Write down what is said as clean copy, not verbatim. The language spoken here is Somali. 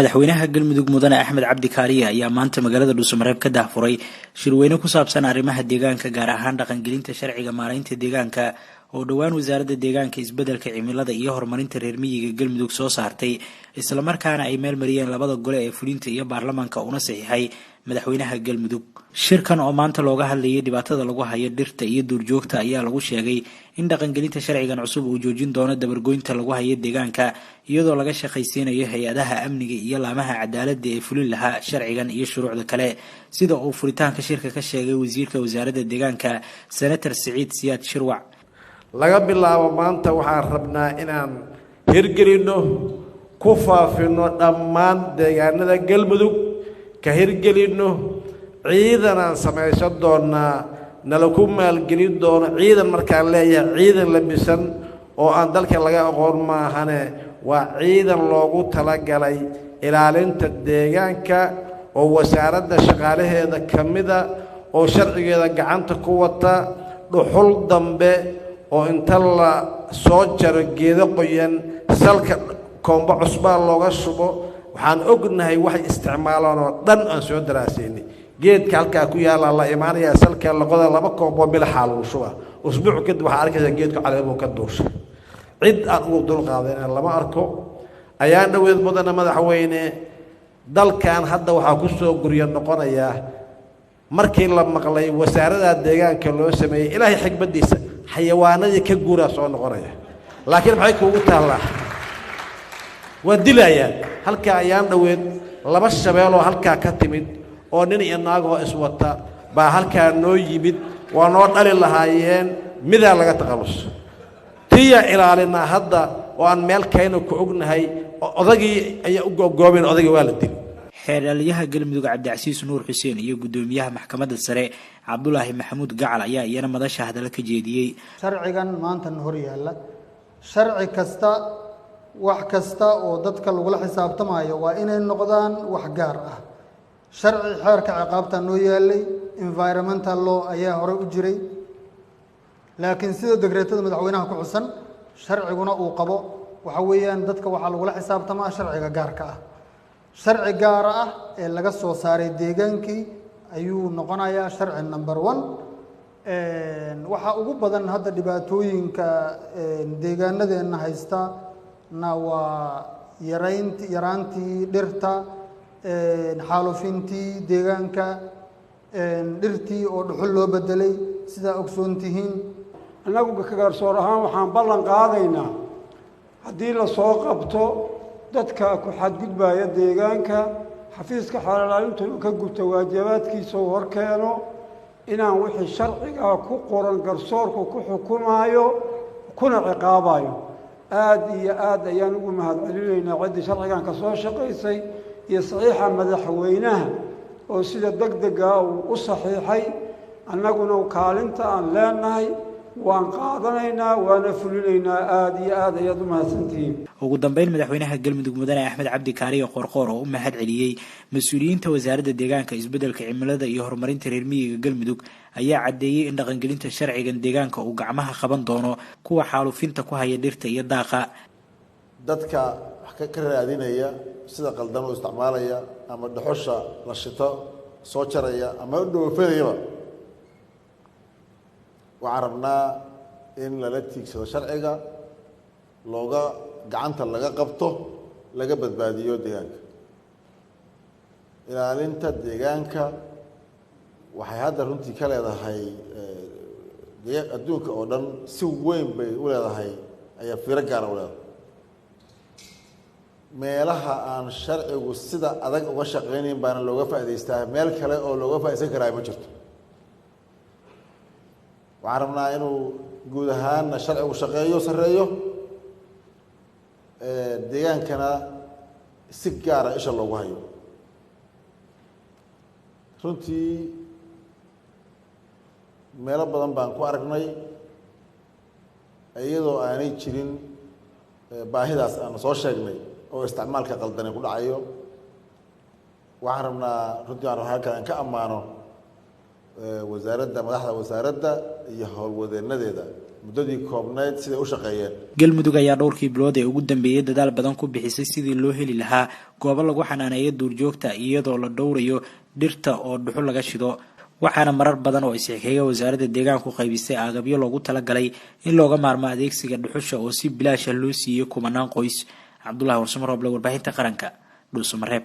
Madaxweynaha Galmudug Mudane Axmed Cabdi Kaariye ayaa maanta magaalada Dhuusamareeb ka daahfuray shirweyne ku saabsan arrimaha deegaanka, gaar ahaan dhaqangelinta sharciga maaraynta deegaanka oo dhowaan wasaaradda deegaanka, isbeddelka cimilada iyo horumarinta reer miyiga Galmudug soo saartay, islamarkaana ay meel mariyeen labada gole ee fulinta iyo baarlamaanka una saxiixay madaxweynaha Galmudug. Shirkan oo maanta looga hadlayay dhibaatada lagu hayo dhirta iyo duurjoogta ayaa lagu sheegay in dhaqangelinta sharcigan cusub uu joojin doono dabargoynta lagu hayo deegaanka, iyadoo laga shaqaysiinayo hay-adaha amniga iyo laamaha cadaaladda ee fulin lahaa sharcigan iyo shuruucda kale, sida uu furitaanka shirka ka sheegay wasiirka wasaaradda deegaanka Senator Siciid Siyaad Shirwac. Laga bilaabo maanta waxaan rabnaa inaan hirgelinno, ku faafino dhammaan deegaanada Galmudug, ka hirgelinno. Ciidanaan samaysan doonaa, nala ku maalgelin doono. Ciidan markaan leeyahay, ciidan labisan oo aan dalka laga aqoon maahane, waa ciidan loogu talagalay ilaalinta deegaanka oo wasaaradda shaqaalaheeda ka mida oo sharcigeeda gacanta ku wata. Dhuxul dambe oo inta la soo jaro geedo qoyan salka koombo cusbaa looga shubo, waxaan ognahay waxay isticmaalaan oo dhan aan soo daraasaynay. Geedka halkaa ku yaallaa la imaanayaa, salka loqoda laba kooboo milaxaa lagu shubaa. Usbuuc kadib waxaa arkaysaa geedku caleemuu ka duusha. Cid aan ugu dulqaadayna lama arko. Ayaan dhoweed, mudana madaxweyne, dalkan hadda waxaa ku soo guryo noqonayaa markii la maqlay wasaarada deegaanka loo sameeyey, Ilaahay xikmaddiisa, xayawaanadii ka guuraa soo noqonaya. Laakiin maxay kuugu taallaa? Waa dilayaan. Halkaa ayaan dhoweed laba shabeeloo halkaa ka timid oo nin iyo naagoo iswata baa halkaa noo yimid, waa noo dhali lahaayeen. Midaa laga taqallus tiyaa ilaalinaa hadda oo aan meel kayna ku ognahay. Odagii ayaa u goobgoobeen, odagii waa la dili. Xeeraliyaha Galmudug Cabdicasiis Nuur Xuseen iyo guddoomiyaha maxkamadda sare Cabdulaahi Maxamuud Gacal ayaa iyana madasha hadallo ka jeediyey. Sharcigan maantana hor yaalla, sharci kasta, wax kasta oo dadka lagula xisaabtamayo waa inay noqdaan wax gaar ah. Sharci xeerka ciqaabta noo yaalay, environmental law ayaa horey u jiray, laakiin sida degreetada madaxweynaha ku xusan, sharciguna uu qabo, waxa weeyaan dadka waxaa lagula xisaabtamaa sharciga gaarka ah. Sharci gaara ah ee laga soo saaray deegaankii ayuu noqonayaa sharci number one. Waxaa ugu badan hadda dhibaatooyinka deegaanadeenna haysta na waa yarayn yaraantii dhirta, xaalufintii deegaanka, dhirtii oo dhuxul loo bedelay, sidaa ogsoon tihiin. Annagu garsoor ahaan waxaan ballan qaadaynaa, haddii lasoo qabto dadka ku xadgudbaya deegaanka, xafiiska xeer ilaalintu inuu ka guto waajibaadkiisa uu hor keeno, inaan wixii sharcigaa ku qoran garsoorku ku xukumaayo kuna ciqaabayo. Aada iyo aad ayaan ugu mahadcelinaynaa ciddii sharcigan ka soo shaqaysay iyo saxiixa madaxweynaha oo sida deg dega uu u saxiixay. Annaguna kaalinta aan leenahay waan qaadanaynaa, waana fulinaynaa. Aada iyo aad ayaad u mahadsantihiin. Ugu dambeyn, madaxweynaha Galmudug Mudane Axmed Cabdi Kaariye Qoorqoor oo u mahad celiyey mas-uuliyiinta wasaaradda deegaanka, isbeddelka cimilada iyo horumarinta reer miyiga Galmudug ayaa caddeeyey in dhaqangelinta sharcigan deegaanka uu gacmaha qaban doono kuwa xaalufinta ku haya dhirta iyo daaqa. Dadka wax ka raadinaya, sida qaldan oo isticmaalaya ama dhuxusha la shito soo jaraya ama u dhoofinayaba, waxaan rabnaa in lala tiigsado sharciga, looga gacanta laga qabto, laga badbaadiyo deegaanka. Ilaalinta deegaanka waxay hadda runtii ka leedahay adduunka oo dhan, si weyn bay u leedahay, ayaa fiiro gaara u leedahay. Meelaha aan sharcigu sida adag uga shaqeynayn baana looga faa'idaystaa, meel kale oo looga faaidaysan karaa ma jirto. Waxaan rabnaa inuu guud ahaanna sharcigu shaqeeyo, sarreeyo, deegaankana si gaara isha loogu hayo. Runtii meelo badan baan ku aragnay iyadoo aanay jirin baahidaas aan soo sheegnay oo isticmaalka qaldani ku dhacayo. Waxaan rabnaa runtii aan rabaa halkan aan ka ammaano Wasaaradda, madaxda wasaaradda iyo howlwadeenadeeda muddadii koobnayd siday u shaqeeyeen. Galmudug ayaa dhowrkii bilood ee ugu dambeeyay dadaal badan ku bixisay sidii loo heli lahaa goobo lagu xanaaneeyo duurjoogta, iyadoo la dhowrayo dhirta oo dhuxul laga shido. Waxaana marar badan oo isxigxiga wasaaradda deegaanku qaybisay agabyo loogu talagalay in looga maarmo adeegsiga dhuxusha oo si bilaasha loo siiyey kumanaan qoys. Cabdulahi Warsamo Rooble, warbaahinta qaranka, Dhuusamareeb.